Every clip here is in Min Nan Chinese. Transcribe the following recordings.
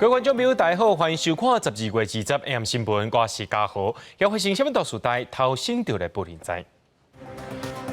各位觀眾朋友，大家好，歡迎收看12月20 AM 新聞，我是嘉豪。要發生啥物大事代，頭先就來報您知。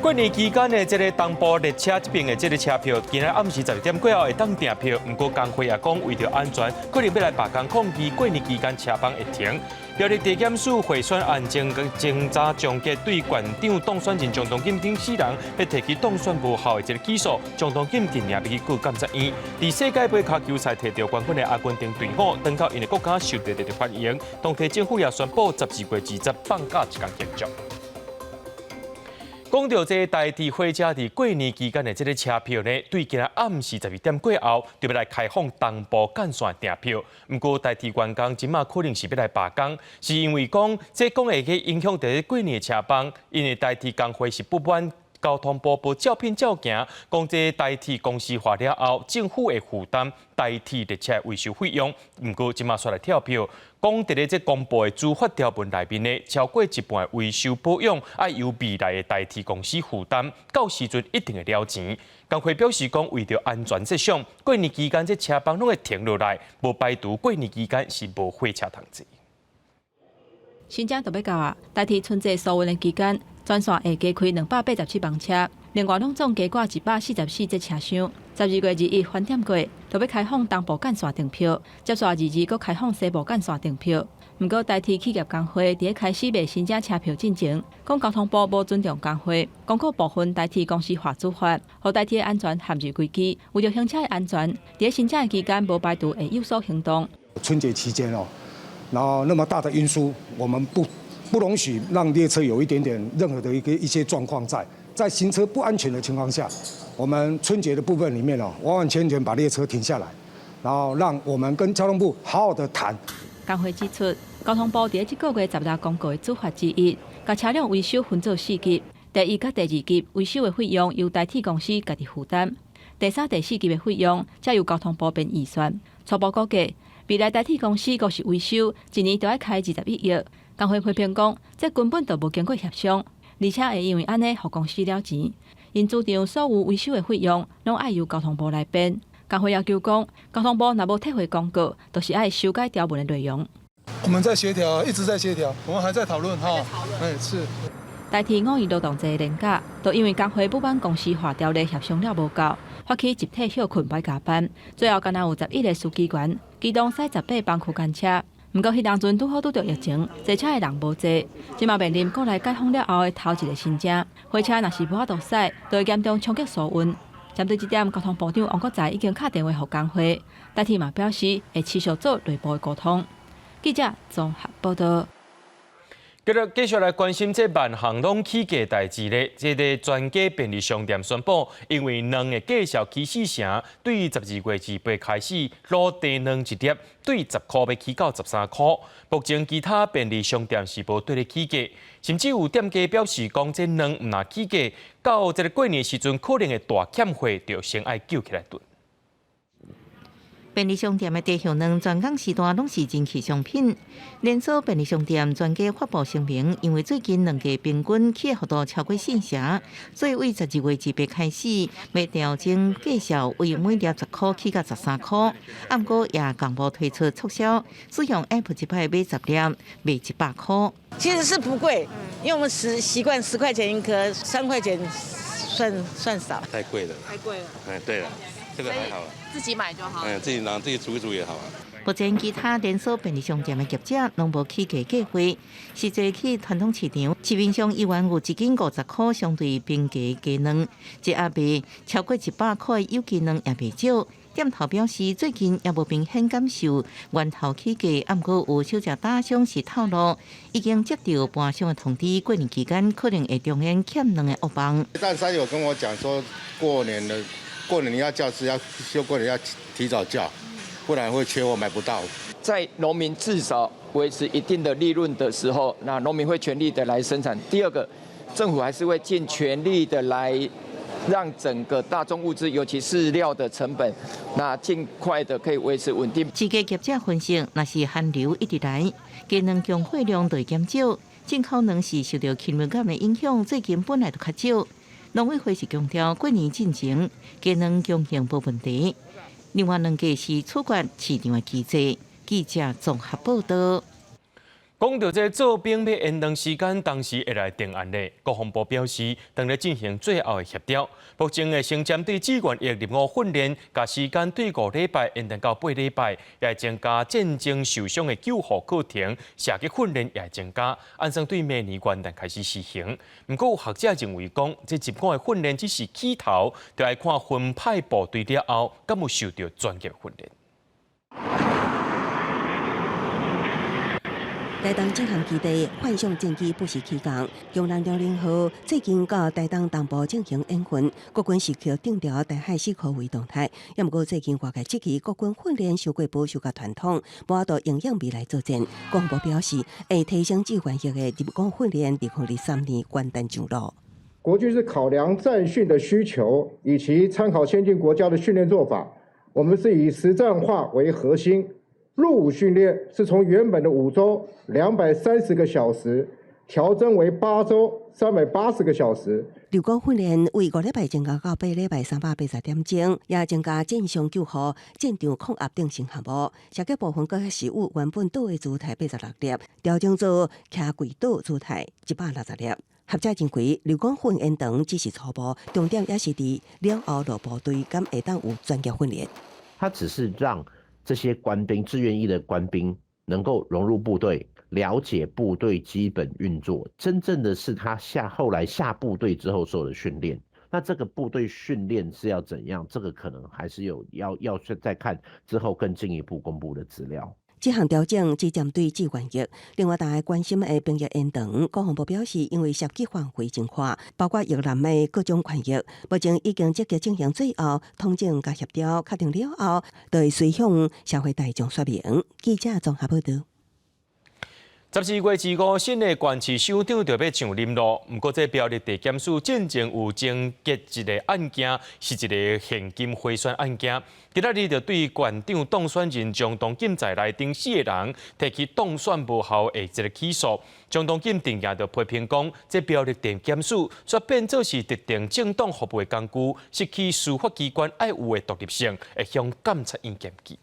過年期間的這个東部列車這邊的這个車票，今仔暗時12點過後會當訂票。毋過工會也講，為著安全，可能欲來罷工抗議過年期間車班會停。苗栗地檢署賄選案偵查終結，對縣長當選人張東錦等四人，欲提起當選無效的這个起訴，張東錦近日欲去告監察院。佇世界盃跤球賽提著冠軍的阿根廷隊伍，轉到𪜶的國家受著熱烈歡迎。當地政府也宣布12月20放假一工慶祝。講著這台鐵火車佇過年期間的這个車票呢，對今仔暗時12點過後，就欲來開放東部幹線訂票。毋過台鐵員工這馬可能是欲來罷工，是因為講這講會去影響著過年的車班，因為台鐵工會是不滿交通部無照片照鏡，講這台鐵公司化了後，政府會負擔台鐵列車維修費用。毋過這馬煞來跳票，講佇咧這公布的主法條文內面呢，超過一半的維修保養愛由未來的台鐵公司負擔，到時陣一定會了錢。工會表示講，為著安全設想，過年期間這車班攏會停落來，無排除過年期間是無火車通坐。新正就欲到啊！台鐵春節疏運的期間，全線會加開287班車，另外攏總加掛144節車廂。12月21翻點過，就欲開放東部幹線訂票，接續22閣開放西部幹線訂票。毋過台鐵企業工會佇咧開始賣新正車票進前，講交通部無尊重工會，公告部分台鐵公司化主法，予台鐵的安全陷入危機。為著行車的安全，佇咧新正的期間無排除會有所行動。春節期間哦，然後那麼大的運輸，我們不容許讓列車有一點點任何的一些狀況在，在行車不安全的情況下，我們春節的部分裡面哦，完完全全把列車停下來，然後讓我們跟交通部好好的談。工會指出，交通部佇咧這個月16公告的主法之一，共車輛維修分做四級，第一佮第二級維修的費用由台鐵公司家己負擔，第三、第四級的費用則由交通部編預算。初步估計，未來台鐵公司若是維修，一年就愛開21億。工會批評講，這根本就無經過協商，而且會因為按呢予公司了錢。𪜶主張所有維修的費用攏愛由交通部來編。工會要求講，交通部若無撤回公告，就是愛修改條文的內容。我們在協調，一直在協調，我們還在討論哈。哎，是。台鐵五一勞動節連假，就因為工會不滿公司化條例協商了無夠，發起集體歇睏袂加班，最後干焦有11個司機員，機動駛18班區間車。毋過彼當陣拄好拄著疫情，坐車的人無濟。這馬面臨國內解封了後的頭一个新正，火車若是無法度駛，就會嚴重衝擊疏運。針對這點，交通部長王國材已經敲電話予工會，台鐵嘛表示會持續做內部的溝通。記者綜合報道。繼續繼續來關心這萬項攏起價代誌咧，這个全家便利商店宣布，因為卵的價數起四成，對12月28開始，滷地卵一粒對10箍欲起到13箍。目前其他便利商店是無綴咧起價，甚至有店家表示講，這卵毋若起價，到這个過年時陣可能會大欠貨，就先愛救起來囤。便利商店的低效卵全港時段攏是人氣商品。連鎖便利商店全家發布聲明，因為最近卵價平均起幅度超過四成，所以對12月28開始，欲調整價數為每粒10箍起到13箍。毋過也共步推出促銷，使用 App 一擺買10粒，賣100箍。其實是不貴，因為我們習慣10塊錢一顆，3塊錢算少。太貴了。太貴了。哎，對了，這個還好了。自己買就好。嗯，自己拿自己煮一煮也好啊。目前其他連鎖便利商店的業者攏無起價計劃，實際去傳統市場，市面上依然有一斤50箍相對平價雞卵，一盒賣超過100箍的有機卵也袂少。店頭表示，最近也無明顯感受源頭起價，毋過有小食打商是透露，已經接到盤商的通知，過年期間可能會重演欠卵的噩夢。蛋商有跟我講說，過年的過年你要叫是要就過年要提早叫，不然會缺貨買不到。在農民至少維持一定的利潤的時候，那農民會全力的來生產。第二個，政府還是會盡全力的來讓整個大宗物資，尤其飼料的成本，那盡快的可以維持穩定。飼雞業者分析，若是寒流一直來，雞卵供貨量就會減少，進口卵是受著氣溫感的影響，最近本來就較少。農委會是強調，過年進前雞卵供應無問題。另外兩個是處決市場的機制。記者綜合報道。講著這做兵欲延長時間，當時會來定案咧。國防部表示，當咧進行最後的協調。目前會先針對志願役入伍訓練，共時間對5禮拜延長到8禮拜，也會增加戰爭受傷的救護課程，射擊訓練也會增加。按算對明年元旦開始實行。毋過有學者認為講，這入伍的訓練只是起頭，著愛看分派部隊了後，敢有受著專業訓練。台東這項基地幻象戰機不時起降，強南遼寧號最近到台東東部進行演訓，國軍時刻盯著台海四箍圍動態。也毋過最近外界質疑國軍訓練傷過保守佮傳統，無法度應用未來作戰。國防部表示，會提升志願役的入伍訓練，2023年元旦上路。國軍是考量戰訓的需求，以及參考先進國家的訓練做法，我們是以實戰化為核心。入伍訓練是從原本的5週230個小時調增為8週380個小時。入伍訓練為5禮拜增加到8禮拜380點鐘，也增加戰傷救護、戰場控壓等新項目。射擊部分閣是由原本倒的姿態86粒，調整做徛跪倒姿態160粒。學者認為，入伍訓延長只是初步，重點也是佇了後落部隊，敢會當有專業訓練。他只是讓這些官兵，志願役的官兵能夠融入部隊，了解部隊基本運作。真正的是他下後來下部隊之後受的訓練。那這個部隊訓練是要怎樣？這個可能還是有要再看之後更進一步公布的資料。這項調整只針對志願役，另外大家關心的兵役延長，國防部表示，因為涉及範圍真寬，包括役男的各種權益，目前已經積極進行最後統整佮協調，確定了後，就會隨向社會大眾說明。記者綜合報道。12月25，新的縣市首長就欲上任囉。毋過，這苗栗地檢署進前有偵結一个案件，是一个現金賄選案件。今仔日就對縣長當選人張東錦在內等四个人提起當選無效的一个起訴。張東錦定諺就批評講，這苗栗地檢署煞變做是特定政黨服務的工具，失去司法機關愛有的獨立性，會向監察院檢舉。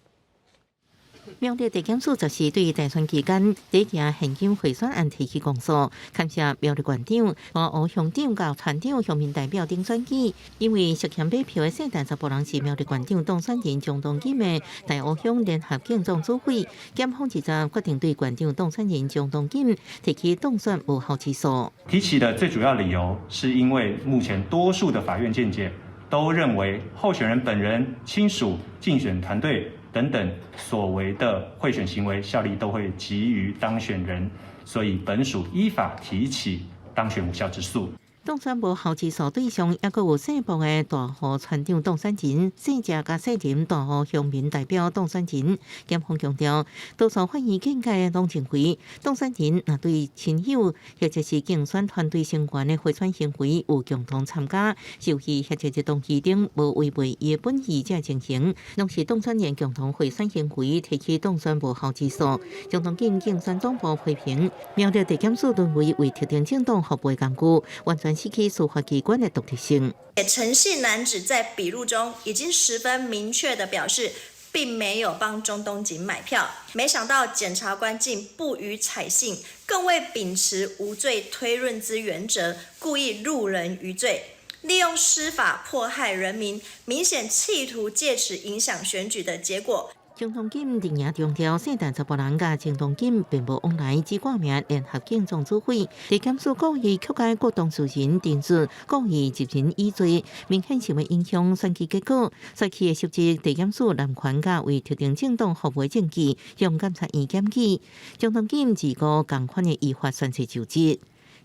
苗栗地檢署十四對大選期間第一件現金賄選案提起公訴，牽涉苗栗縣長、大湖鄉長佮村長鄉民代表等選舉，因為涉嫌買票的姓陳查埔人是苗栗縣長當選人張東錦的大湖鄉聯合競總主委，檢方二十決定對縣長當選人張東錦提起當選無效之訴。提起的最主要理由，是因為目前多數的法院見解都認為候選人本人、親屬、競選團隊等等所謂的賄選行為效力都會及於當選人，所以本署依法提起當選無效之訴。當選無效之訴對象，抑閣有姓布的大湖村長當選人、姓謝佮姓林大湖鄉民代表當選人。檢方強調，多數法院見解攏認為，當選人若對親友或者是競選團隊成員的賄選行為有共同參加、授意或者是動機等無違背伊的本意這情形，攏是當選人共同賄選行為提起當選無效之訴。張東錦競選總部批評，苗栗地檢署淪為為特定政黨服務的工具，完全失去司法機關的獨立性。陳姓男子在筆錄中已經十分明確地表示，並沒有幫鍾東錦買票。沒想到檢察官竟不予採信，更未秉持無罪推論之原則，故意入人於罪，利用司法迫害人民，明顯企圖借此影響選舉的結果。張東錦陣營強調，姓陳查埔人佮張東錦並無往來，只掛名聯合競總主委。地檢署故意曲解各當事人陳述，故意入人以罪，明顯想欲影響選舉結果。選舉的實質，地檢署濫權佮為特定政黨服務證據，向監察院檢舉。張東錦自告仝款的依法宣誓就職。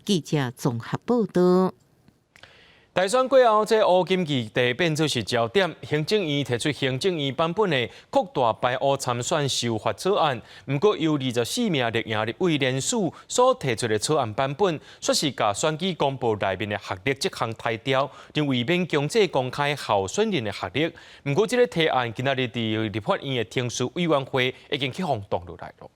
記者綜合報道。大選過後，這烏金議題變做是焦點。行政院提出行政院版本的擴大排烏參選修法草案，毋過由24名綠營立委聯署所提出的草案版本，煞是共選舉公報內面的學歷這項刣掉，認為免強制公開候選人的學歷。毋過這个提案今仔日佇立法院的程序委員會已經去予擋落來囉。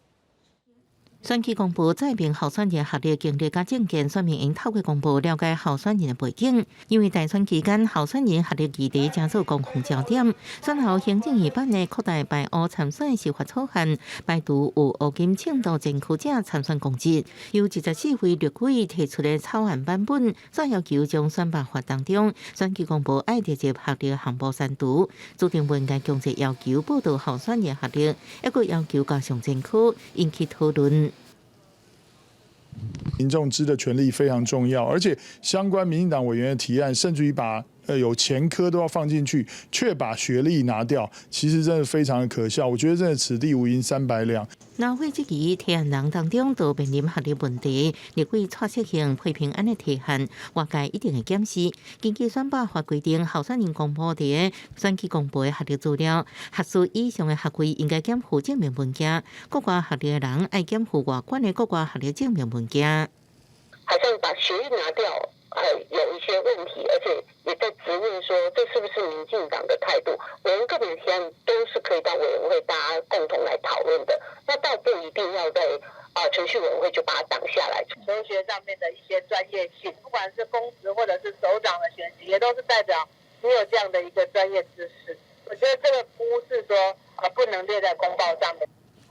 選舉公報載明候選人學歷經歷佮政見，選民應透過公報了解候選人的背景。因為大選期間候選人學歷議題成做攻防焦點，選後行政院辦的擴大排烏參選修法草案，排除有烏金程度前科者參選公職。由24位立委提出的草案版本，煞要求將選罷法當中選舉公報愛列入學歷項目刪除，注定文件強制要求報導候選人學歷，抑閣要求加上前科，引起討論。民眾知的權利非常重要，而且相關民進黨委員的提案，甚至於把有前科都要放進去，卻把學歷拿掉，其實真的非常的可笑。我覺得真的此地無銀三百兩。藍委質疑提案人當中都面臨學歷問題，立委蔡適興批評按呢提案，外界一定會檢視。根據選罷法規定，候選人公布佇選舉公報的學歷資料，學士以上的學位應該檢附證明文件，國外學歷的人愛檢附外縣的國外學歷證明文件。好像把學歷拿掉，有一些問題，而且也在質問說，這是不是民進黨的態度？我們個別提案都是可以到委員會大家共同來討論的，那倒不一定要在程序委員會就把它擋下來。求學上面的一些專業性，不管是公職或者是首長的選舉，也都是代表你有這樣的一個專業知識。我覺得這個不是說不能列在公報上面。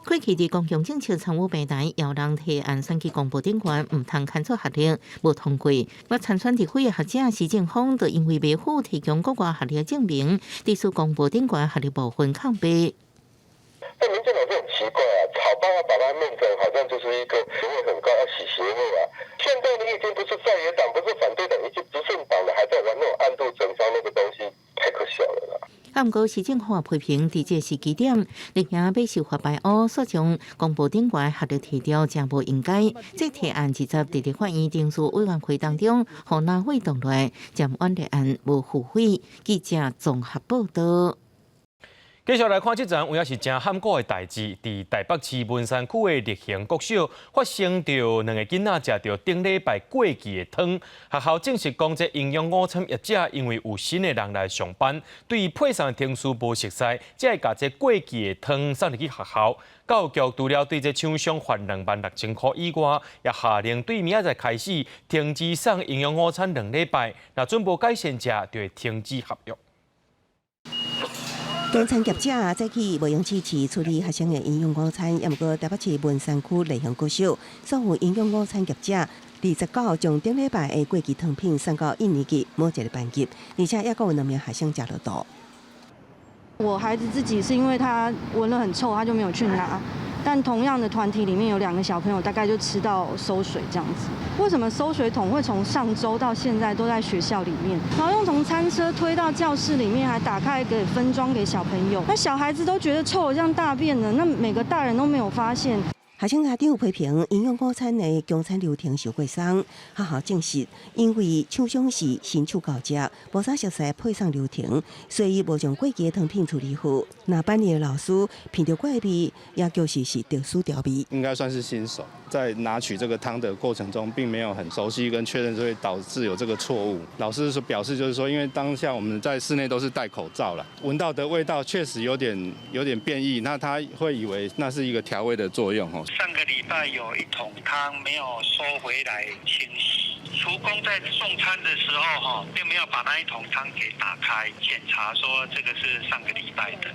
過去佇公共政策參與平台，有人提案選舉公報頂懸，毋通牽出學歷，無通過。我參選立委的學者施正峰，就因為袂赴提供國外學歷證明，佇此公報頂懸學歷部分抗辯。那民進黨就很奇怪啊，草包要把它弄成好像就是一個學位很高，要洗學位啊。現在你已經不是在野黨，不是反對黨，已經執政黨了，還在玩那種暗度陳倉那個東西，太可笑了啦。啊，毋過施正峰批評，佇這個時機點，綠營欲修法排烏，煞將公報頂懸學歷提掉，誠無應該。這提案直接佇立法院程序委員會當中，予藍委擋落來，暫緩立案無付費。記者綜合報導。繼續來看這層，有影是誠罕過的代誌，佇台北市文山區的力行國小發生著兩個囡仔食著頂禮拜過期的湯。學校證實講，這營養午餐業者因為有新的人來上班，對配送程序無熟似，才會共這過期的湯送入去學校。教育局除了對這廠商罰26,000箍以外，也下令對明仔載開始停止送營養午餐兩禮拜，若準無改善者，就會停止合約。供餐業者早起無用試試處理學生的營養午餐，也毋過台北市文山區力行國小所有營養午餐業者，29將頂禮拜的過期湯品送到一年級某一個班級，而且抑閣有兩名學生食落肚。我孩子自己是因為他聞了很臭，他就沒有去拿。但同樣的團體裡面有兩個小朋友，大概就吃到餿水這樣子。為什麼餿水桶會從上週到現在都在學校裡面，然後用從餐車推到教室裡面，還打開給分裝給小朋友？那小孩子都覺得臭得像大便了，那每個大人都沒有發現。學生家長批評營養午餐的供餐流程傷過鬆，學校證實因為廠商是新手到這，無啥熟似配送流程，所以無將過期的湯品處理好。那班裡的老師聞著怪味，也就是是特殊調味。應該算是新手，在拿取這個湯的過程中，並沒有很熟悉跟確認，所以導致有這個錯誤。老師說表示就是說，因為當下我們在室內都是戴口罩了，聞到的味道確實有點變異，那他會以為那是一個調味的作用哦。上個禮拜有一桶湯沒有收回來清洗，廚工在送餐的時候，哈，並沒有把那一桶湯給打開檢查，說這個是上個禮拜的。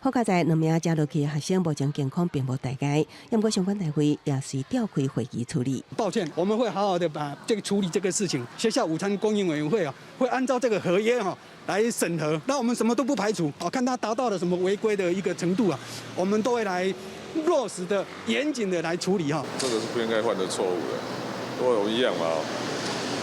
好佳哉兩名食落去的學生目前健康並無大礙，不過相關單位也隨調開會議處理。抱歉，我們會好好的把這個處理這個事情。學校午餐供應委員會啊，會按照這個合約哈來審核。那我們什麼都不排除，哦，看他達到了什麼違規的一個程度啊，我們都會來落實的嚴謹的來處理哈。這個是不應該犯的錯誤的，都有一樣嘛，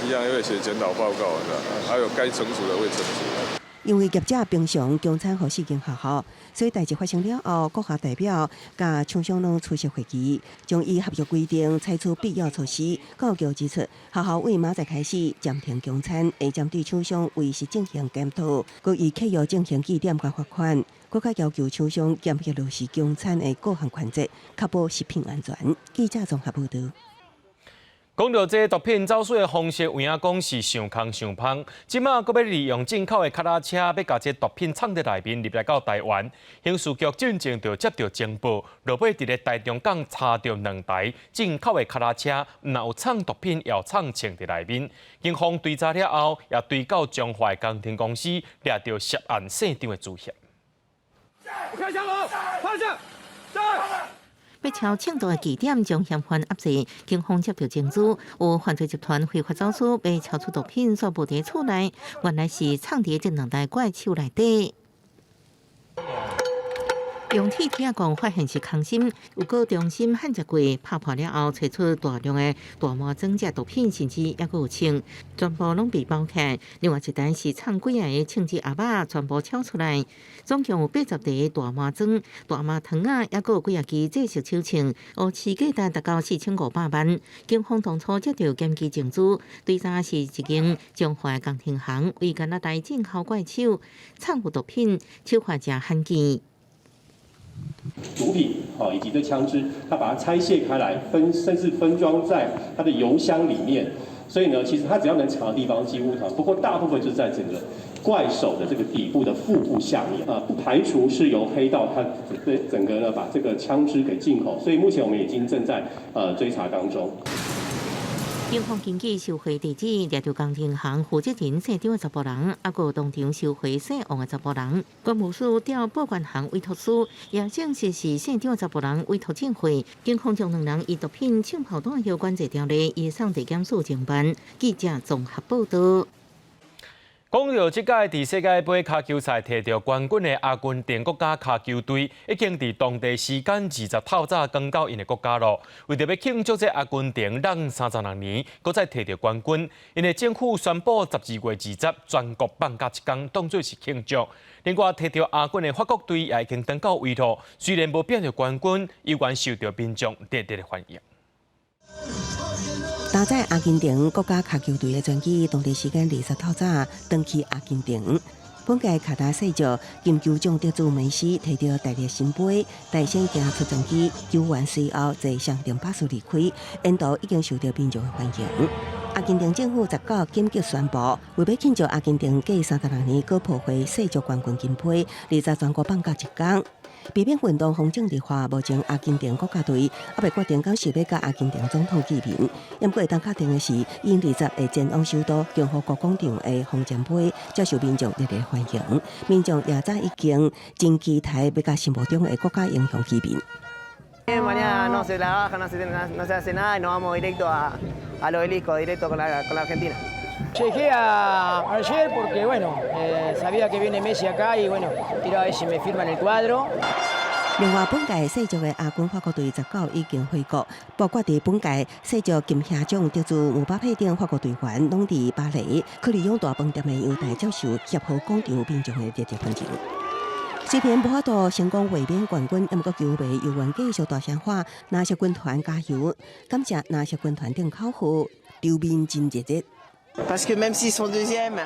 一樣會寫檢討報告的，還有該懲處的會懲處。因為業者平常供餐予四間學校，所以代誌發生了後，各校代表佮廠商攏出席會議，將依合約規定採取必要措施。教育局指出，學校對明仔載開始暫停供餐，會針對廠商違實進行檢討，閣依契約進行記點佮罰款，閣較要求廠商嚴格落實供餐的各項權責，確保食品安全。記者綜合報導。講到這毒品走私的方式，有影講是上空上芳。這馬閣欲利用進口的腳踏車，欲共這毒品藏佇內面入來到台灣。刑事局進前就接著情報，落尾佇咧台中港查著兩台進口的腳踏車，毋但有藏毒品，也有藏槍佇內面。警方追查了後，也追到彰化工程公司，掠著涉案姓張的主嫌。開槍囉！趴下！欲抄槍毒的據點將嫌犯壓制，警方接著情資，有犯罪集團非法走私被抄出毒品，煞無佇厝內，原來是藏佇這兩台怪手內底。用鐵鐵講發現是空心，有閣中心焊接過，拍破了後，揣出大量的大麻裝這毒品，甚至猶閣有槍，全部攏被包起。另外一台是藏幾仔個槍支盒仔，全部抄出來，總共有80袋大麻磚、大麻糖仔，猶閣有幾仔支制式手槍，烏市價值達到4500萬。警方當初接著檢舉證據，追查是一間彰化工程行為加拿大進口怪手藏有毒品，手法誠罕見。毒品啊，以及這槍支，他把它拆卸開來，分甚至分裝在他的油箱裡面。所以呢，其實他只要能藏的地方幾乎藏，不過大部分就是在整個怪手的這個底部的腹部下面啊，不排除是由黑道他這整個呢把這個槍支給進口。所以目前我們已經正在追查當中。警方根據收貨地址，掠著工程行負責人姓張的查埔人，猶閣當場收回姓王的查埔人。關務署調報關行委託書，也證實是姓張的查埔人委託進貨。警方將兩人以毒品槍炮彈藥管制條例移送地檢署偵辦。記者綜合報道。講著這屆佇世界盃跤球賽摕著冠軍的阿根廷國家跤球隊，已經佇當地時間20透早轉到𪜶的國家囉。為著欲慶祝這阿根廷攏36年，閣再摕著冠軍，𪜶的政府宣布12月20全國放假一工，當做是慶祝。另外，摕著亞軍的法國隊也已經轉到位囉，雖然無拼著冠軍，依然受著民眾熱烈的歡迎。搭載阿根廷國家跤球隊的專機，當地時間20透早轉去阿根廷。本屆卡達世足金球獎得主梅西提著大力神杯，帶先行出專機，球員隨後坐雙程巴士離開，沿途已經受著民眾的歡迎。阿根廷政府19緊急宣布，為欲慶祝阿根廷隔36年閣抱回世足冠軍金杯，20全國放假一工。避免運動風政治化，目前阿根廷國家隊猶未決定敢是欲佮阿根廷總統見面。毋過會當確定的是，𪜶20會前往首都共和國廣場的風箏杯，接受民眾熱烈歡迎。民眾也早已經真期待欲佮心目中的國家英雄見面。 Mañana no se trabaja, no se hace nada y nos vamos directo al obelisco, directo con la Argentina. Llegué ayer porque, bueno, sabía que viene Messi acá y, bueno, quiero a ver si me firman el cuadro. 另外，本屆世足的亞軍法國隊19已經回國，包括佇本屆世足金靴獎得主姆巴佩等法國隊員，攏佇巴黎，克里翁大飯店的陽台接受協和廣場民眾的熱烈歡迎。雖然無法度成功衛冕冠軍，毋過球迷猶原繼續大聲喊藍色軍團加油，感謝藍色軍團等口號，場面真熱烈。 Parce que même s'ils sont deuxièmes,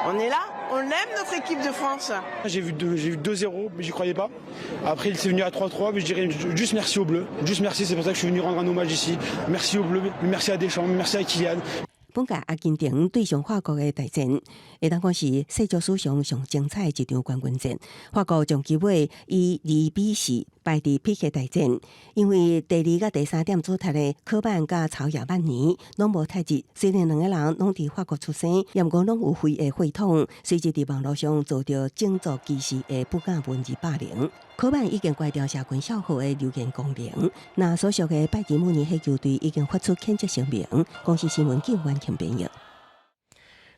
on est là, on aime notre équipe de France. J'ai vu 2-0, mais j'y croyais pas. Après, il s'est venu à 3-3, mais je dirais juste merci aux Bleus. Juste merci, c'est pour ça que je suis venu rendre un hommage ici. Merci aux Bleus, merci à Deschamps, merci à Kylian. 本屆阿根廷對上法國的大戰，會當講是世足史上上精彩的一場冠軍戰。法國上季尾以2比4敗佇 PK 大戰，因為第二佮第三點主踢的科曼佮曹亞曼尼攏無踢入，雖然兩個人攏佇法國出生，毋過攏有非裔血統，隨即佇網路上遭著種族歧視的不雅文字霸凌。科曼已經關掉社群帳號的留言功能，那所屬的拜仁慕尼黑球隊已經發出譴責聲明。公視新聞記完全編譯。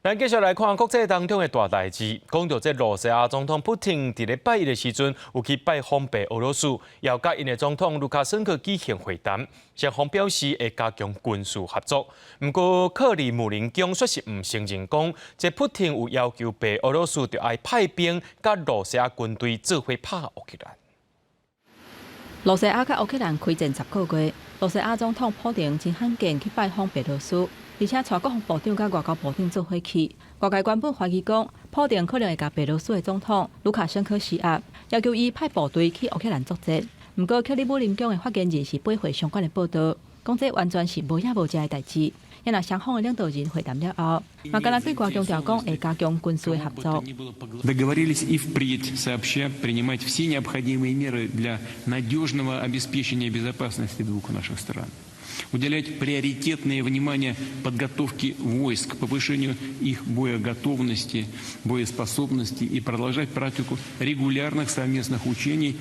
咱繼續來看國際當中的大代誌，講著這羅西亞總統普丁佇咧拜一的時陣，有去拜訪白俄羅斯，也佮𪜶的總統盧卡申科舉行會談，雙方表示會加強軍事合作。毋過克里姆林宮卻是毋承認講，這普丁有要求白俄羅斯著愛派兵佮羅西亞軍隊做伙拍烏克蘭。羅西亞佮烏克蘭開戰10個月，羅西亞總統普丁真罕見去拜訪白羅斯。而且帶國防部長佮外交部長做伙去，外界原本懷疑講，普丁可能會共白羅斯的總統盧卡申科施壓，要求伊派部隊去烏克蘭作戰。毋過，克里姆林宮的發言人是駁回相關的報道。講這完全是無影無跡的代誌。若雙方的領導人會談了後，嘛敢若對外強調講會加強軍事的合作。 Договорились и впредь сообща принимать все необходимые меры для надежного обеспечения безопасности двух наших стран. Уделять приоритетное внимание подготовке войск, повышению их боеготовности, боеспособности и продолжать практику регулярных совместных учений.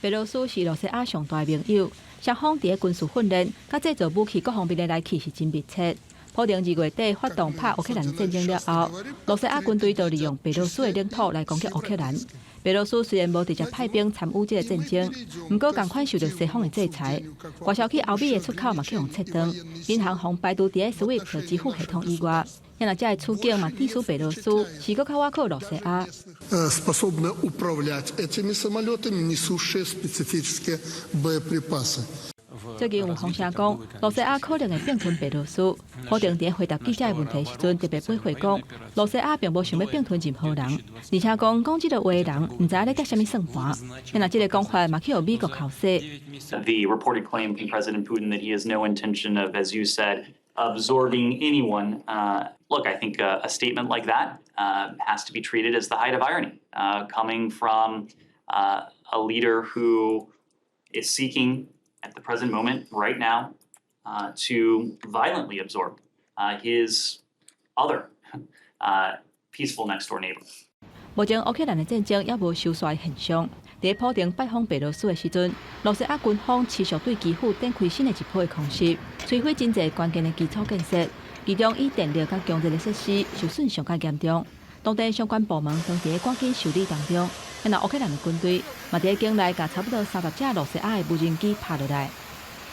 白羅斯是露西亞上大的盟友，雙方佇軍事訓練、佮製造武器各方面的來去是真密切。普丁2月底發動拍烏克蘭戰爭了後，露西亞軍隊就利用白羅斯的領土來攻擊烏克蘭。白羅斯雖然無直接派兵參與這個戰爭，毋過仝款受著西方的制裁，外銷去歐美的出口嘛去予切斷，銀行予排除佇 SWIFT 支付系統以外。若這个處境嘛，致使白羅斯是閣較倚靠露西亞。 Способны управлять этими самолетами, несущие специфические боеприпасы. 最近有風聲講，露西亞可能會併吞白羅斯。普丁佇回答記者的問題時陣，特別回講，露西亞並無想欲併吞任何人，而且講講這个話的人毋知影咧捏啥物算盤。若這个講法嘛去予美國剾洗。 The reported claim from President Putin that he has no intention of, as you said, absorbing anyone. Look, I think a statement like that has to be treated as the height of irony, coming from a leader who is seeking at the present moment, right now, to violently absorb his other peaceful next door neighbor. 目前烏克蘭的戰爭猶無收煞的現象。佇普丁拜訪白羅斯的時陣，露西亞軍方持續對基輔展開新的一波的空襲，摧毀真濟關鍵的基礎建設，其中以電力佮供熱的設施受損上較嚴重。當地相關部門當佇趕緊修理當中。若烏克蘭的軍隊嘛佇境內共差不多30架露西亞的無人機拍落來。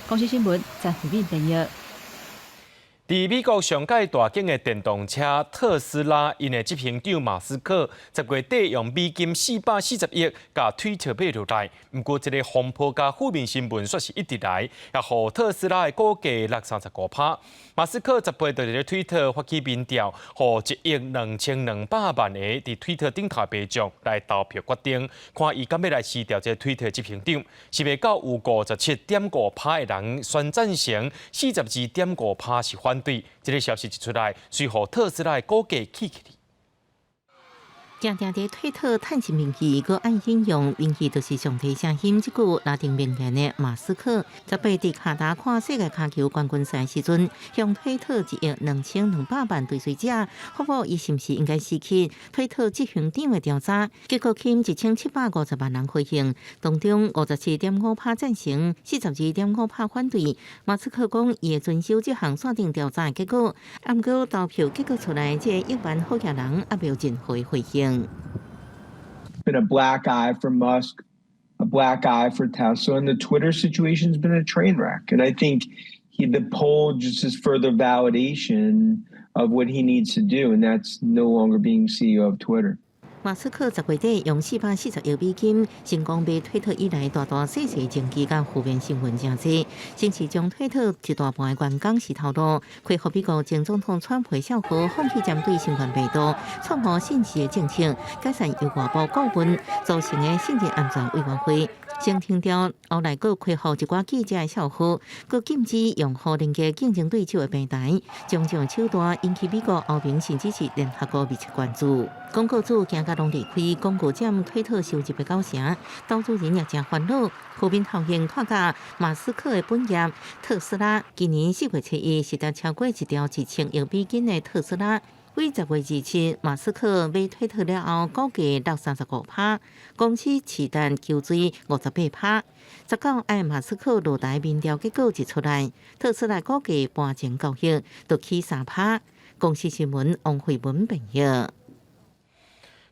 公視新聞陳慧敏編譯。佇美國上蓋大間的電動車特斯拉，𪜶的執行長馬斯克10月底用美金440億共推特買落來。毋過，這个風波佮負面新聞煞是一直來，也予特斯拉的股價落35%。馬斯克18就佇咧推特發起民調，予1億2200萬個佇推特頂頭民眾來投票決定，看伊敢欲來辭掉這个推特執行長。是袂到有57.5%的人選贊成，42.5%是反對。這个消息一出來，隨予特斯拉的股價起起來。定定佇推特趁錢名義，閣愛引用民意就是上帝聲音這句拉丁名言的馬斯克，18佇卡達看世界跤球冠軍賽時陣，向推特1億2200萬追隨者發布伊是毋是應該辭去推特執行長的調查，結果吸引1750萬人回應，當中57.5%贊成，42.5%反對。馬斯克講，伊會遵守這項線頂調查的結果，毋過投票結果出來，這個億萬好額人猶未有任何回應。 Been a black eye for Musk, a black eye for Tesla, and the Twitter situation's been a train wreck. And I think the poll just is further validation of what he needs to do, and that's no longer being CEO of Twitter. 馬斯克10月底用440億美金成功買推特以來，大大細細爭議佮負面新聞誠濟，先是將推特一大半的員工洗頭路，開予美國前總統川普笑號，放棄針對新冠病毒錯誤信息的政策，解散由外部顧問組成的信息安全委員會，先停掉，後來閣開予一寡記者的笑號，閣禁止用戶連結競爭對手的平台，種種手段引起美國、歐盟甚至是聯合國密切關注。廣告主驚甲攏離開，廣告佔推特收入的9成，投資人也誠煩惱。負面效應擴到馬斯克的本業特斯拉，今年4月7日市值超過一兆1000億美金的特斯拉，對10月27，馬斯克買推特了後，股價落35%，公司市值急墜58%。19愛馬斯克落台民調結果一出來，特斯拉股價盤前交易就起3%。公視新聞王慧文編譯。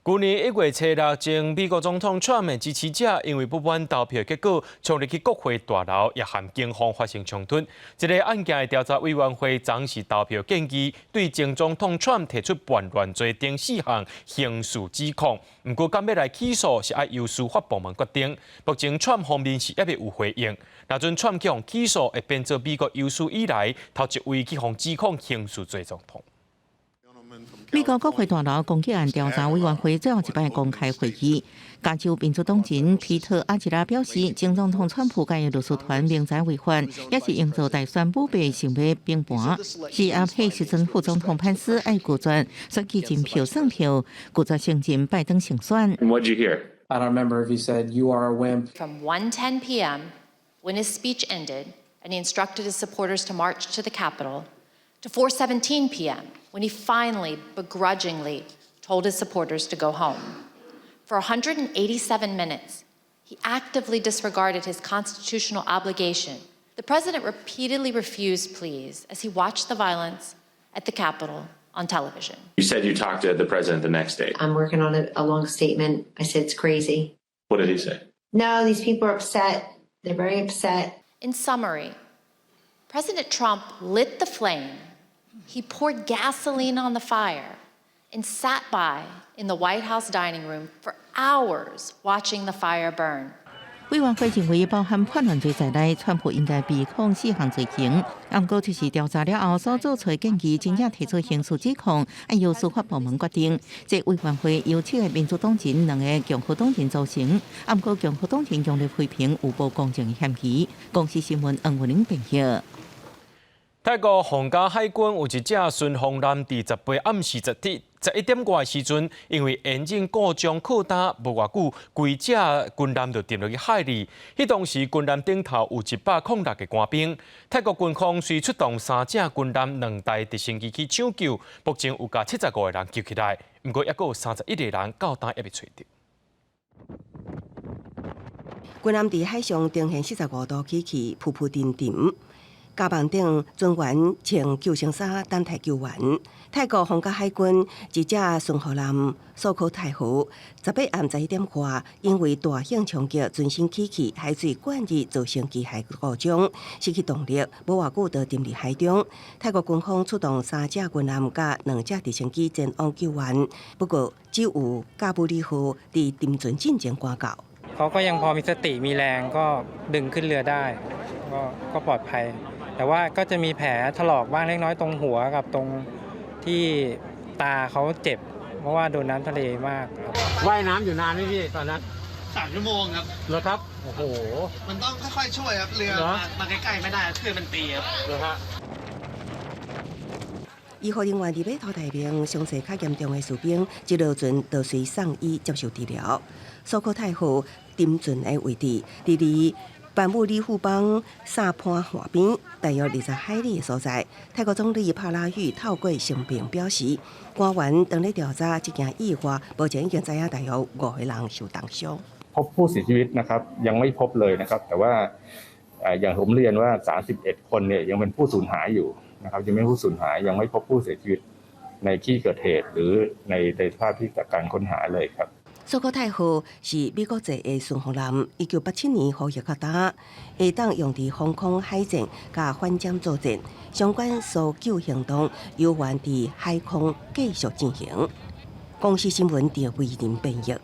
舊年1月7日，前美國總統川普的支持者因為不滿投票結果，衝入去國會大樓，也和警方發生衝突。這个案件的調查委員會昨是投票建議，對前總統川普提出叛亂罪等四項刑事指控。毋過，敢欲來起訴是愛由司法部門決定。目前川普方面是猶未有回應。若準川普予起訴，會變做美國有史以來頭一位去予指控刑事罪總統。美國國會大樓攻擊案調查委員會最後一擺公開會議，加州民主黨人皮特阿吉拉表示，前總統川普佮伊律師團明知違法，也是營造大選舞弊想欲崩盤。是阿彼時陣副總統潘斯愛拒絕選舉人票算票，拒絕承認拜登勝選。 What'd you hear? I don't remember if he said you are a wimp. From 1:10 p.m. when his speech ended and he instructed his supporters to march to the Capitol to 4:17 p.m. when he finally begrudgingly told his supporters to go home. For 187 minutes, he actively disregarded his constitutional obligation. The president repeatedly refused pleas as he watched the violence at the Capitol on television. You said you talked to the president the next day. I'm working on a long statement. I said it's crazy. What did he say? No, these people are upset. They're very upset. In summary, President Trump lit the flame. He poured gasoline on the fire and sat by in the White House dining room for hours watching the fire burn. 委員會認為，包含叛亂罪在內，川普應該被控四項罪行。毋過，就是調查了後所做出的建議，真正提出刑事指控，愛由司法部門決定。這委員會由七个民主黨人、兩个共和黨人組成。毋過，共和黨人強烈批評有無公正的嫌疑。公視新聞黃文玲編譯。泰國皇家海軍有一隻巡防艦，佇18暗時11點外的時陣，因為引擎故障靠礁無偌久，規隻軍艦就沉落去海裡。彼當時軍艦頂頭有106個官兵。泰國軍方隨出動三隻軍艦、兩台直升機去搶救，目前有共75個人救起來，毋過猶閣有31個人到今猶未揣著。軍艦佇海上呈現45度起氣，浮浮沉沉。甲板頂船員穿救生衫等待救援。泰國皇家海軍一隻巡防艦蘇科泰號，18暗11點外，因為大型衝擊船身起氣，海水灌入，造成機械故障，失去動力，無偌久就沉入海中。泰國軍方出動三隻軍艦佮兩隻直升機前往救援，不過只有加布里號佇沉船進前趕到。 เขาก็ยังพอมีสติมีแรงก็ดึงขึ้นเรือได้ก็ก็ปลอดภัยแต่ว่าก็จะมีแผลถลอกบ้างเล็กน้อยตรงหัวกับตรงที่ตาเขาเจ็บเพราะว่าโดนน้ำทะเลมากครับ ว่ายน้ำอยู่นานไหมพี่ตอนนั้น 3ชั่วโมงครับ เหรอครับโอ้โห มันต้องค่อยๆช่วยครับเรือมาใกล้ๆไม่ได้คลื่นมันตีครับ เหรอฮะ 醫護人員佇碼頭待命，傷勢較嚴重的士兵一落船就隨送醫接受治療。蘇科泰號沉船的位置，佇離班武里富邦薩潘岸邊大約20海里的所在。泰國總理帕拉育透過聲明表示，官員當咧調查這件意外，目前已經知影大約五個人受重傷。 พบผู้เสียชีวิตนะครับยังไม่พบเลยนะครับแต่ว่าอย่างผมเรียนว่า31คนเนี่ยยังเป็นผู้สูญหายอยู่นะครับยังไม่ผู้สูญหายยังไม่พบผู้เสียชีวิตในที่เกิดเหตุหรือในสภาพที่จากการค้นหาเลยครับ 蘇科泰號是美國製的巡防艦，1987年服役到今，會當用佇防空海戰佮反潛作戰，相關搜救行動猶原佇海空繼續進行。公視新聞趙慧玲編譯。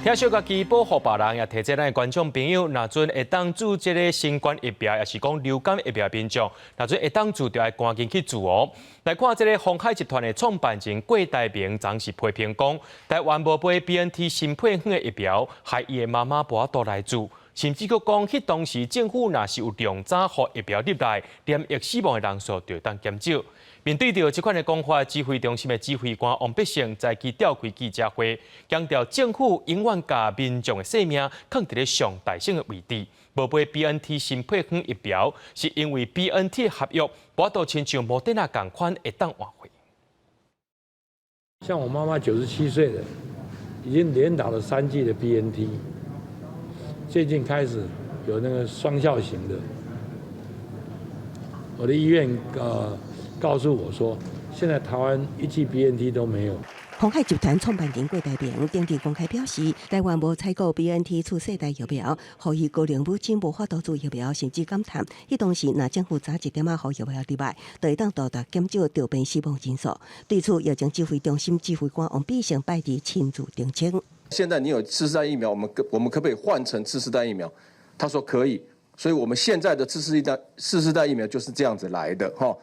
聽說家己保護別人，也提醒咱的觀眾朋友，若準會當注這个新冠疫苗，抑是講流感疫苗民眾，若準會當注，就愛趕緊去注哦。來看這个鴻海集團的創辦人郭台銘，昨是批評講，台灣無買 BNT 新配方的疫苗，害伊的媽媽無法度來注，甚至閣講，彼當時政府若是有量早予疫苗入來，染疫死亡的人數就會當減少。面對著這款的講法，指揮中心的指揮官王必勝早起召開記者會，強調政府永遠共民眾的性命囥佇咧上大先的位置。無買 BNT 新配方疫苗，是因為 BNT 合約無法度親像莫德納仝款會當換貨。像我媽媽97歲了，已經連打了3劑的 BNT，最近開始有那個雙效型的，我的醫院告訴我說，現在台灣一劑 BNT 都沒有。鴻海集團創辦人郭台銘頂日公開表示，台灣無採購 BNT 次世代疫苗，予伊高齡母親無法度注疫苗，甚至感嘆，彼當時若政府早一點仔予疫苗入來，就會當大大減少著病死亡人數。對此，疫情指揮中心指揮官王必勝拜二親自澄清。現在你有次世代疫苗，我們可不可以換成次世代疫苗？他說可以，所以我們現在的次世代疫苗就是這樣子來的，哈。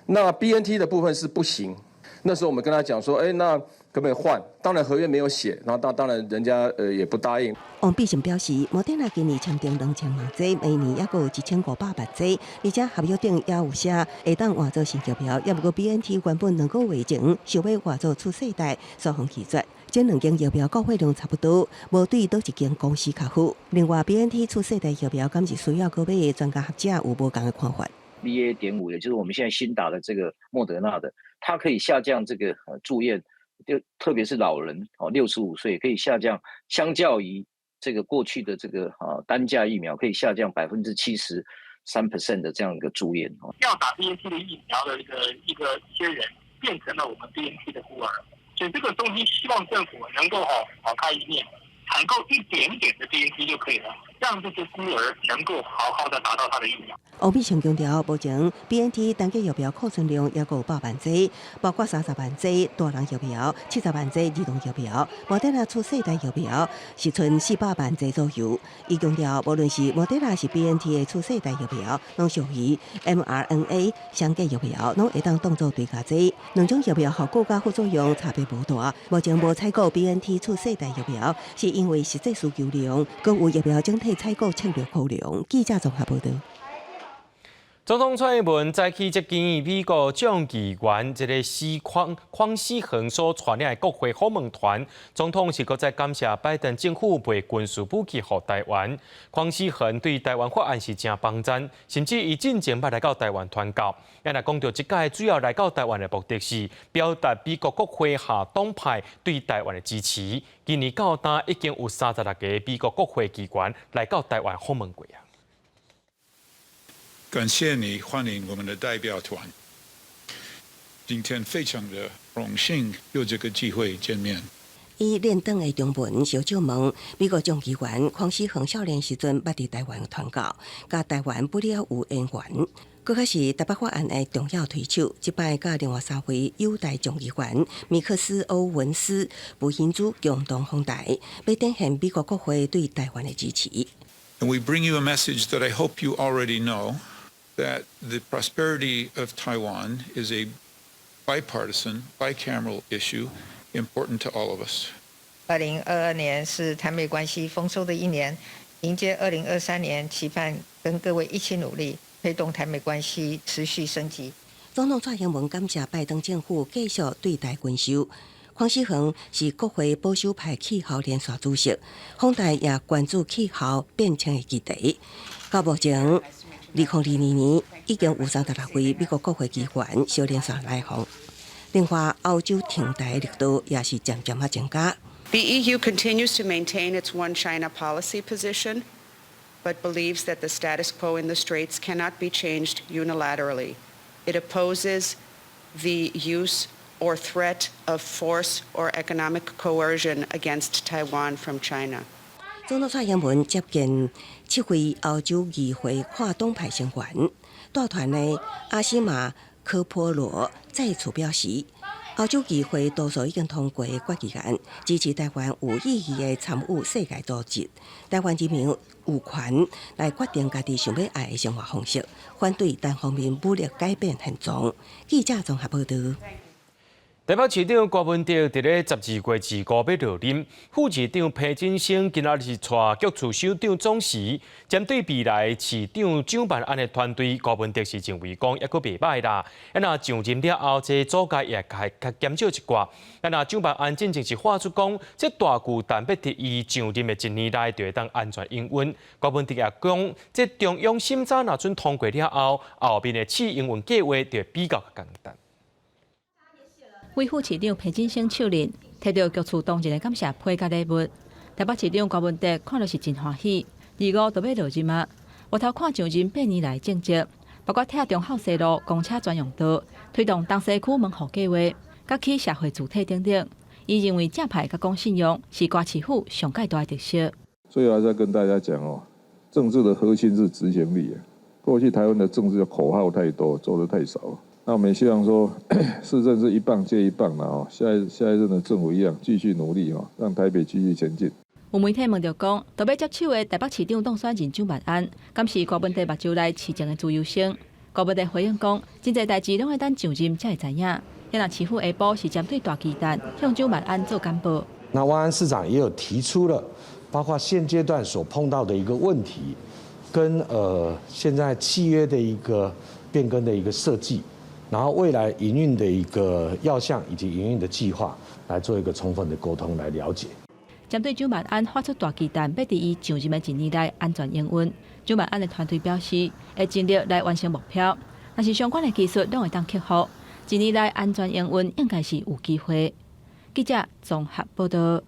那 BNT 的部分是不行。那時候我們跟他講說，哎，那可不可以換？當然合約沒有寫，然後當然人家也不答應。王必勝表示，摩德納今年簽訂2000萬劑，明年猶閣有1500萬劑，而且合約頂也有寫會當換做新疫苗，也毋過 BNT 原本2個月前想欲換做次世代，雙方拒絕。這兩間疫苗供貨量差不多，無對佗一間公司較好。另外，BNT 次世代疫苗敢是需要閣買專家學者有無仝的看法。 BA.5，也就是我們現在新打的這個莫德納的，它可以下降這個住院，就特別是老人哦，65歲可以下降，相較於這個過去的這個啊單價疫苗，可以下降73% 的這樣一個住院哦。要打 BNT 的疫苗的一些人，變成了我們 BNT 的孤兒，所以這個東西希望政府能夠好網開一面，採購一點點的 BNT 就可以了，讓這些孤兒能夠好好的打到他的疫苗。王必勝強調，目前 BNT 單劑疫苗庫存量猶閣有100萬劑，包括30萬劑大人疫苗、70萬劑兒童疫苗，莫德納次世代疫苗是賰400萬劑左右。伊強調，無論是莫德納是 BNT 的次世代疫苗，攏屬於 mRNA 雙價疫苗，攏會當當做追加劑。兩種疫苗效果佮副作用差別無大。目前無採購 BNT 次世代疫苗，是因為實際需求量，閣有疫苗整體採購策略考量。記者綜合報道。總統蔡英文早起接見美國眾議員這个鄺鄺思恆所帶領的國會訪問團，總統是閣再感謝拜登政府賣軍事武器予台灣。鄺思恆對台灣法案是誠幫贊，甚至伊進前捌來到台灣傳教。啊，若講著這擺主要來到台灣的目的是表達美國國會下黨派對台灣的支持。今年到今已經有36個美國國會議員來到台灣訪問過啊。感謝你歡迎我們的代表團。今天非常的榮幸有這個機會見面。以練轉的中文相借問，美國眾議員鄺思恆少年時陣捌佇台灣傳教，佮台灣不了有淵源，閣較是台北法案的重要推手。這擺佮另外三位友台眾議員米克斯·歐文斯、吳欣珠共同訪台，欲展現美國國會對台灣的支持。 And we bring you a message that I hope you already know, that the prosperity of Taiwan is a bipartisan, bicameral issue important to all of us. 2022年是台美關係豐收的一年，迎接2023年，期盼跟各位一起努力，推動台美關係持續升級。總統蔡英文感謝拜登政府繼續對台軍售。鄺思恆是國會保守派氣候連線主席，訪台也關注氣候變遷的議題。到目前，2022年已經有36位美國國會議員相連線來訪。另外，歐洲挺台力度也是漸漸仔增加。 The EU continues to maintain its One China policy position, but believes that the status quo in the Straits cannot be changed unilaterally. It opposes the use or threat of force or economic coercion against Taiwan from China. 總統蔡英文接見七位歐洲議會跨黨派成員，帶團的阿西馬科波羅再次表示，歐洲議會多數已經通過決議案，支持台灣有意義的參與世界組織。台灣人民有權來決定家己想欲愛的生活方式，反對單方面武力改變現狀。記者綜合報道。台北市長柯文哲佇咧12月25欲落任，副市長彭振聲今仔日是帶局處首長總辭。針對未來市長蔣萬安的團隊，柯文哲是認為講猶閣袂䆀啦。啊，若上任了後，這個組界也會較減少一寡。啊，若蔣萬安進前是喊出講，這大巨蛋欲佇伊上任的一年內就會當安全營運。柯文哲也講，這中央審查若準通過了後，後面的試營運計劃就會比較簡單。委副市長彭振聲手印，提著局處當日的感謝批佮禮物。台北市長柯文哲看著是真歡喜，25就欲落任啊！回頭看上任8年來政績，包括拆忠孝西路公車專用道，推動東西區門戶計劃，佮起社會主體等等。伊認為正派佮講信用是柯市府上蓋大的特色。所以還是要跟大家講哦，政治的核心是執行力。過去台灣的政治口號太多，做得太少。那我們也希望說，市政是一棒接一棒啦，哦，下一任的政府一樣繼續努力哦，讓台北繼續前進。有媒體問著講，就欲接手的台北市長當選人蔣萬安，敢是柯文哲目睭內市政的資優生？高博的回應講，真濟代誌攏愛等上任才會知影。若市府下晡是針對大巨蛋向蔣萬安做簡報。那萬安市長也有提出了，包括現階段所碰到的一個問題，跟現在契約的一個變更的一個設計，然後未來營運的一個要項以及營運的計劃，來做一個充分的溝通來了解。針對蔣萬安發出大巨蛋，欲佇伊上任的一年內安全營運，蔣萬安的團隊表示會盡力來完成目標，但是相關的技術攏會當克服，一年內安全營運應該是有機會。記者綜合報道。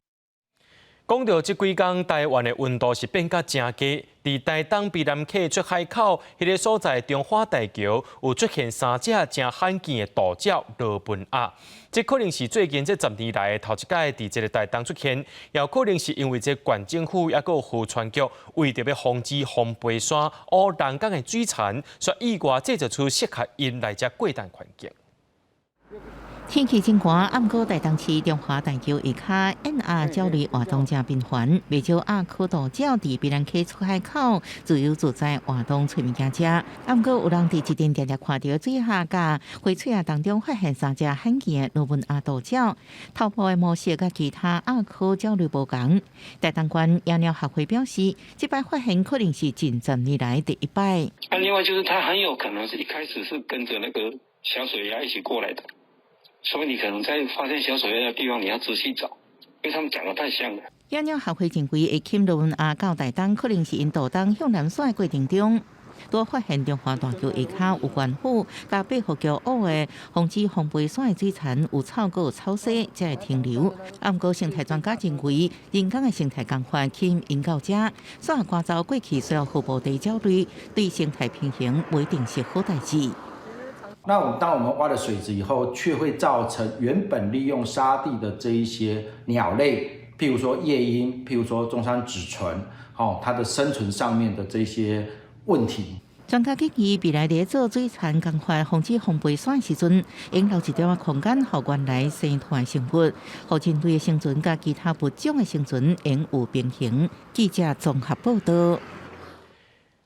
講到這幾工，台灣的溫度是變甲誠低。佇台東卑南溪出海口彼个所在，中華大橋有出現三隻誠罕見的渡鳥羅文鴨。這可能是最近這10年來的頭一擺佇這个台東出現，也可能是因為這縣政府抑閣有河川局為著欲防止風飛沙污人工的水田，所以意外製造出適合𪜶來遮過冬環境。天氣真寒，毋過台東市中華大橋下跤雁鴨鳥類活動誠頻繁，袂少鴨科渡鳥佇卑南溪出海口自由自在活動揣物件食。毋過有人佇一陣定定看著水下佮花穗仔當中發現三隻罕見的羅文鴨渡鳥，頭部的毛色佮其他鴨科鳥類無仝。台東縣野鳥學會表示，這擺發現可能是近10年來第一擺。那另外就是，它很有可能是一開始是跟着那個小水鴨一起過來的。所以你可能在發現小水鴨的地方，你要仔細找，因為它們長得太像了。野鳥學會認為，會吸羅文鴨到台東，可能是𪜶渡冬向南徙的過程中，拄發現中華大橋下跤有縣府佮八福橋挖的防止風飛沙的水田有草閣有草蒔，才會停留。毋過生態專家認為，人工的生態工法吸引𪜶到遮，煞趕走過去需要服務的鳥類，對生態平衡袂一定是好代誌。那我們當我們挖了水質以後，卻會造成原本利用沙地的這一些鳥類，譬如說夜鶯，譬如說中山紫鶉，哦，它的生存上面的這些問題。專家建議，未來佇做水田工法防止風飛沙的時陣，應留一點仔空間，予原來生態生物，予人類的生存佮其他物種的生存應有平衡。記者綜合報道。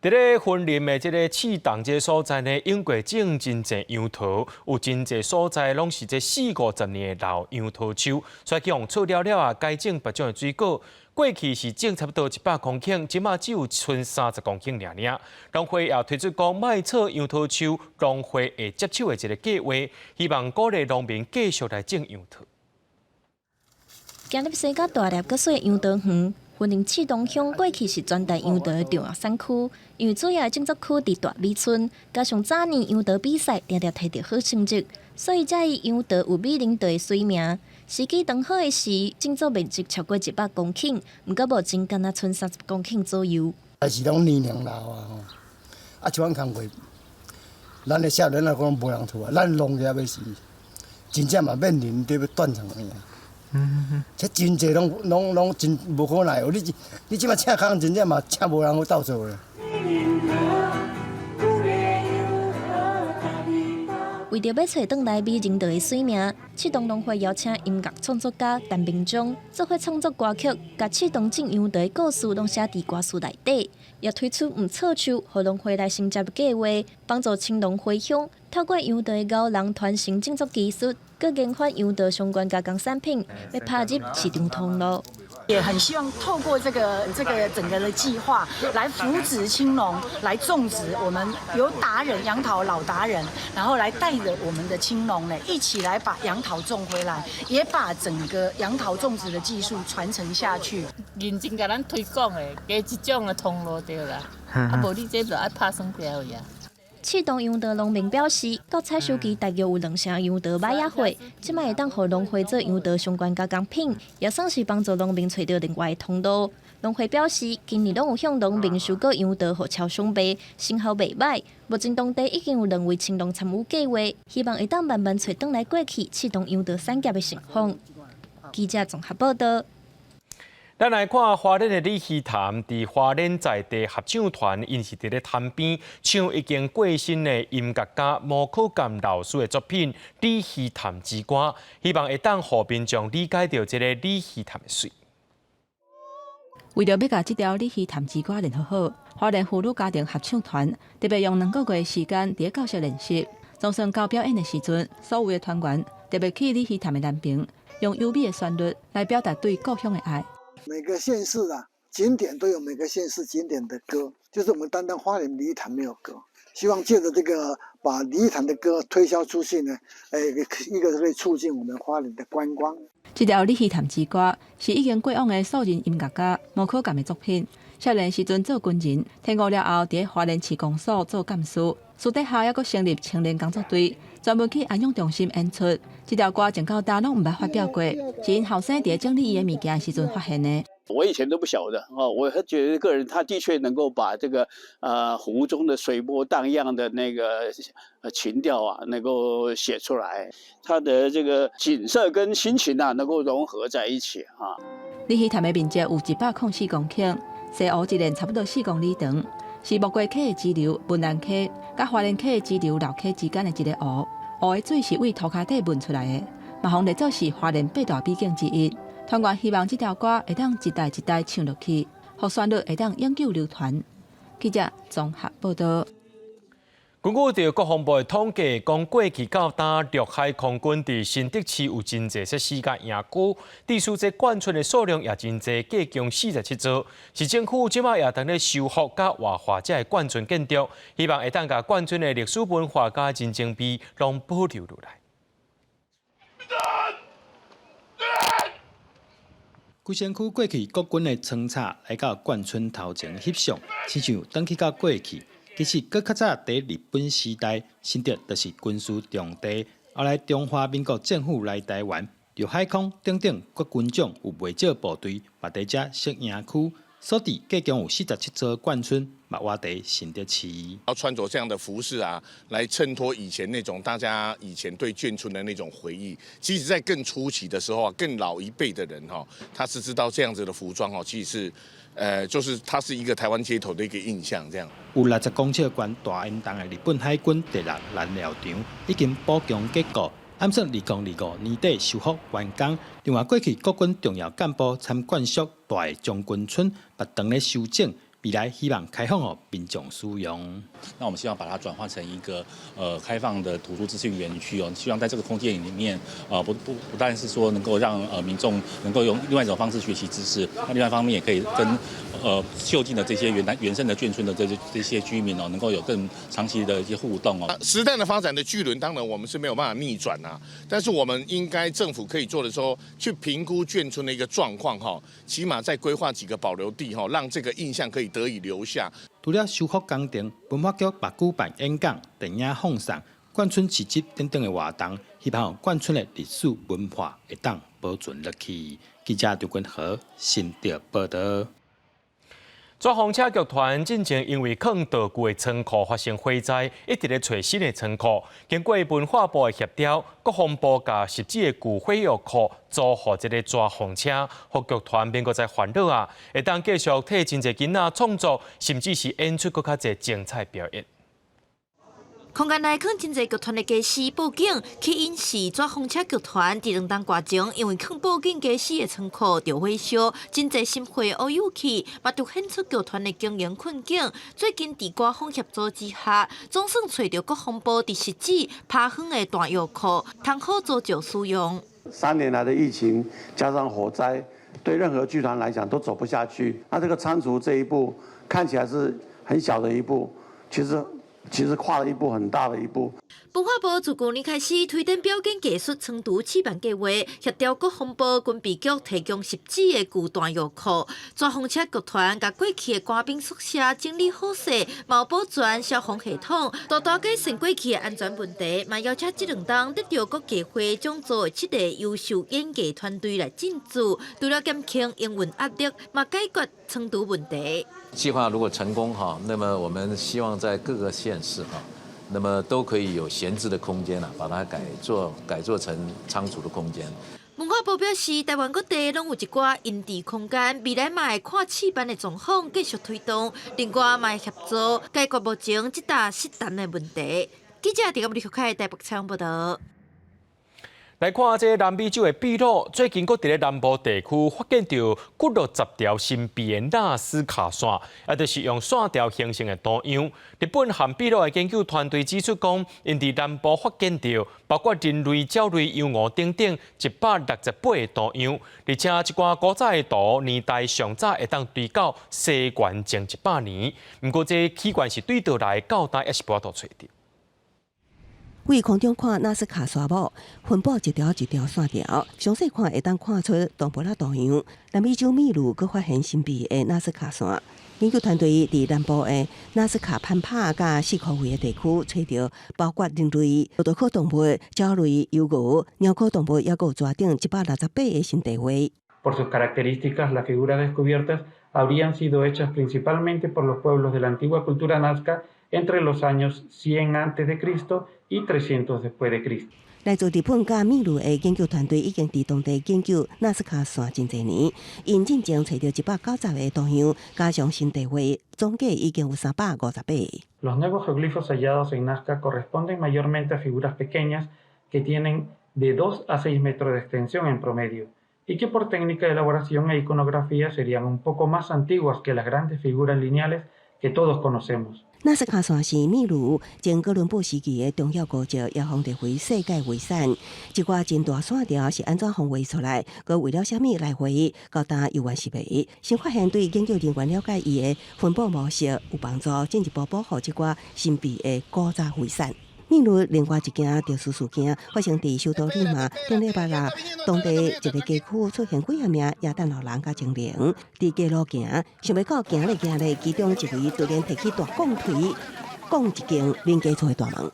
佇咧雲林的這个刺桐這个所在呢，永過種真濟楊桃，有真濟所在攏是這四五十年的老楊桃樹，所以去予锉了了啊，改種別種的水果。過去是種差不多100公頃，這馬只有賰30公頃爾爾。農會也推出講莫锉楊桃樹，農會會接手的一个計畫，希望鼓勵農民繼續來種楊桃。今日生較大粒、閣細楊桃園。雲林刺桐鄉過去是全台楊桃的重要產區，因為主要的種植區佇大美村，加上早年楊桃比賽定定提著好成績，所以才以楊桃有美奶地的美名。時機當好的時，種植面積超過100公頃，毋過目前干焦賰30公頃左右。還是攏年齡老啊吼，啊像阮工課，咱的少年仔講無人厝啊，咱農業的是真正嘛面臨著欲斷層的。這真濟攏攏攏真無可奈何，你你這馬請工真正嘛請無人去鬥做咧。為著欲揣轉來美人地的水名，刺桐農會邀請音樂創作家陳明忠做伙創作歌曲，共刺桐種楊桃的故事攏寫佇歌詞內底，也推出毋锉樹，予農會來承接計畫，幫助青農回鄉，透過楊桃的高人傳承種植技術，閣研發楊桃相關加工產品，欲拍入市場通路。也很希望透過這個整個的計劃來扶植青農，來種植。我們由達人楊桃老達人，然後來帶着我們的青農呢，一起來把楊桃種回來，也把整個楊桃種植的技術傳承下去。認真共咱推廣的，加一種的通路對啦，啊無你這就愛拍算掉呀。刺桐楊桃農民表示，到採收期大約有兩成楊桃䆀仔貨，這擺會當予農會做楊桃相關加工品，也算是幫助農民揣著另外的通路。農會表示，今年攏有向農民收購楊桃，予超商賣，成效袂䆀。目前當地已經有兩位青農參與計劃，希望會當慢慢揣轉來過去刺桐楊桃產業的成風。記者綜合報道。咱來看花蓮的李希潭，佇花蓮在地合唱團，𪜶是佇咧潭邊唱已經過身的音樂家毛可鑑老師的作品《李希潭之歌》，希望會當予民眾理解著這个李希潭的媠。為著欲共這條鯉魚潭之歌練好好，花蓮婦女家庭合唱團特別用2個月時間佇咧教室練習。總算到表演的時陣，所有的團員特別去鯉魚潭的南爿，用優美的旋律來表達對故鄉的愛。每個縣市啊，景點都有每個縣市景點的歌，就是我們單單花蓮鯉魚潭沒有歌，希望借著這個把鯉魚潭的歌推銷出去呢，誒，一個可以促進我們花蓮的觀光。這條鯉魚潭之歌是已經過往的素人音樂家吳可鑑的作品。少年時陣做軍人，退伍了後，佇花蓮市公所做幹事，私底下猶閣成立青年工作隊，專門去安養中心演出。這條歌從到今攏毋捌發表過，是𪜶後生佇咧整理伊的物件時陣發現的。我以前都不曉得哦，我覺得個人他的確能夠把這個湖中的水波蕩漾的那個情調啊，能夠寫出來，他的這個景色跟心情啊，能夠融合在一起啊。鯉魚潭的面積有104公頃，西湖一連差不多4公里長，是木瓜溪的支流文蘭溪佮花蓮溪的支流老溪之間的一个湖。湖的水是對塗跤底噴出來的，嘛予列做是花蓮八大美景之一。團員希望這條歌會當一代一代唱落去，予旋律會當永久流傳。記者綜合報道。根據著國防部的統計，講過去到今陸海空軍佇新竹市有真濟設施佮營區，致使這眷村的數量也真濟，計共47座。市政府這擺也當咧修復佮活化這个眷村建築，希望會當共眷村的歷史文化佮人情味攏保留落來。規身軀過去國軍的倉察來到眷村頭前翕相，親像轉去到過去。其實，閣較早佇日本時代，新竹就是軍事重地。後來中華民國政府來台灣，陸海空等等各軍種有袂少部隊，嘛佇遮設營區，所以計共有47座眷村，嘛活佇新竹市。要穿着這樣的服飾啊，來襯托以前那種大家以前對眷村的那種回憶。其實，在更初期的時候啊，更老一輩的人哈，他是知道這樣子的服裝哦，其實是，就是它是一個台灣街頭的一個印象，這樣。有60公尺懸大煙囱的日本海軍第六燃料場已經補強結構，按算2025年底修復完工。另外，過去國軍重要幹部參觀宿大的將軍村，嘛當咧修整，未來希望開放予民眾使用。那我們希望把它轉換成一個開放的圖書資訊園區哦，希望在這個空間裡面，不但是說能夠讓民眾能夠用另外一種方式學習知識，那另外一方面也可以跟就近的這些原來原生的眷村的這些居民哦，能夠有更長期的一些互動哦。時代的發展的巨輪，當然我們是沒有辦法逆轉啊，但是我們應該政府可以做的時候，去評估眷村的一個狀況哈，起碼再規劃幾個保留地哈，讓這個印象可以得以留下。除了修復工程，文化局嘛舉辦演講、電影放送、眷村市集等等的活動，希望眷村的歷史文化會當保存落去。記者張君和新竹報道。紙風車劇團進前因為囥道具的倉庫發生火災，一直咧揣新的倉庫。經過文化部的協調，國防部共汐止的舊火藥庫租予這个紙風車，予劇團免閣再煩惱啊，會當繼續替真濟囡仔創作，甚至是演出閣較濟精彩表演。空間內囥真濟劇團的家私布景，起因是紙風車劇團佇兩冬外前，因為囥布景家私的倉庫著火燒，真濟心血烏有去，嘛凸顯出劇團的經營困境。最近佇官方協助之下，總算揣著國防部佇汐止拋荒的彈藥庫，通好租借使用。 3年來的疫情加上火災，對任何劇團來講都走不下去。那這個倉儲這一步看起來是很小的一步，其實跨了一步很大的一步。文化部自舊年開始推展表演藝術倉儲試辦計劃，協調國防部軍備局提供汐止的舊彈藥庫，紙風車劇團共過去的官兵宿舍整理好勢，嘛有保全消防系統，大大改善過去的安全問題，嘛邀請這兩冬得著國藝會獎座的七個優秀演藝團隊來進駐，除了減輕營運壓力，嘛解決倉儲問題。計劃如果成功哈，那麼我們希望在各個縣市哈，那麼都可以有閒置的空間啦，把它改做成倉儲的空間。文化部表示，台灣各地攏有一寡閒置空間，未來嘛會看試辦的狀況繼續推動，另外嘛會協助解決目前這搭失單的問題。記者佇個李學凱台北採訪報道。來看這南美洲的秘魯，最近閣佇咧南部地區發現著幾落十條神秘的納斯卡線，也就是用線條形成的圖樣。日本和秘魯的研究團隊指出講，𪜶佇南部發現著包括人類、鳥類、羊鵝等等168個圖樣，而且這寡古早的圖年代上早會當追到西元前100年。毋過這起源是對佗來，到今猶是無法度揣著。對空中看納斯卡線幕，分佈一條一條線條，詳細看會當看出動物仔圖樣。南美洲秘魯閣發現神秘的納斯卡線，研究團隊佇南部的納斯卡潘帕佮四箍圍的地區，揣著包括人類、駱駝科動物、鳥類、羊鵝、貓科動物，猶閣有蛇等168個新地畫。 Por sus características, las figuras descubiertas habrían sido hechas principalmente por los pueblos de la antigua cultura Nazca entre los años 100 antes de Cristo y 300 después de Cristo。來自日本佮秘魯的研究團隊已經佇當地研究納斯卡線真濟年，𪜶進前揣著190個圖樣，加上新地畫，總計已經有358個。 Los nuevos geoglifos hallados en Nazca corresponden mayormente a figuras pequeñas que tienen de 2 a 6 metros de extensión en promedio y que por técnica de elaboración e iconografía serían un poco más antiguas que las grandes figuras lineales que todos conocemos。納斯卡線是秘魯前哥倫布時期的重要古蹟，也予列為世界遺產。這寡真大線條是按怎予畫出來？閣為了啥物來畫？到今猶原是謎。新發現對研究人員了解伊的分佈模式有幫助，進一步保護這寡神秘的古早遺產。秘魯另外一件特殊事件發生佇首都利馬，頂禮拜六，當地一个街區出現幾仔名耶誕老人佮精靈，佇街路行，想袂到行咧行咧，其中一位突然提起大摃錘，摃一間民家厝的大門。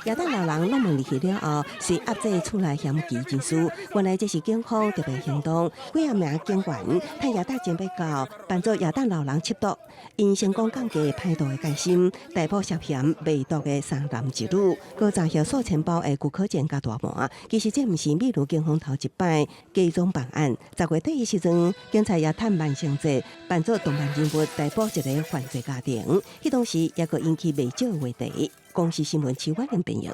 耶誕老人攏門入去了後，隨壓制厝內嫌疑人士。原來這是警方特別行動，幾仔名警員趁耶誕節欲到，扮做耶誕老人緝毒，𪜶成功降低歹徒的戒心，逮捕涉嫌賣毒的三男一女，閣查獲數千包的古柯鹼佮大麻。其實這毋是秘魯警方頭一擺假裝辦案，10月底的時陣，警察也趁萬聖節扮做動漫人物逮捕一个犯罪家庭，彼當時也閣引起袂少話題。公視新聞徐婉玲編譯。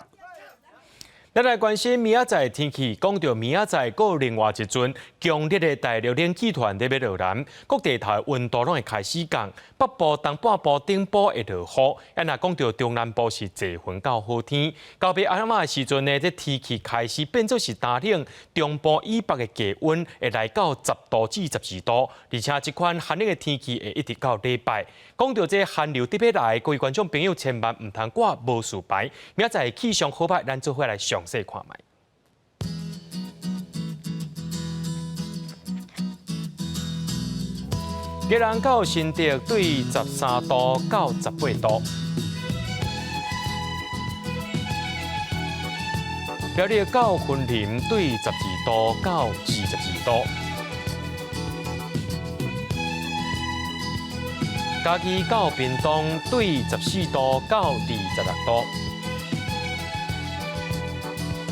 咱來關心明仔載天氣，講著明仔載，閣有另外一陣強烈的大陸冷氣團咧欲落南，各地頭的溫度攏會開始降，北部、東半部、頂部會落雨。啊，若講著中南部是濟雲到好天，到欲暗暝的時陣呢，這天氣開始變做是乾冷，中部以北的低溫會來到10度至12度，而且這款寒冷的天氣會一直到禮拜。講著這寒流特欲來，各位觀眾朋友千萬毋通掛無事牌。明仔載氣象好歹，咱做伙來詳細看覓。宜蘭到新竹對13度到18度，苗栗到雲林對12度到22度，嘉義到屏東對14度到26度。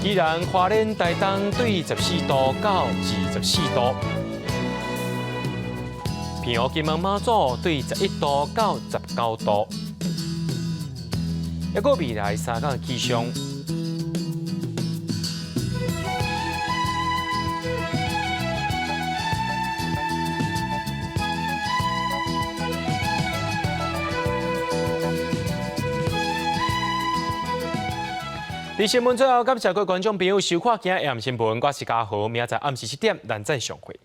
宜蘭花蓮台東對14度到24度，澎湖金門馬祖對11度到19度。猶閣未來三工氣象。佇新聞最後，感謝各位觀眾朋友收看今仔下暗新聞，我是嘉豪，明仔載暗時7點，咱再相會。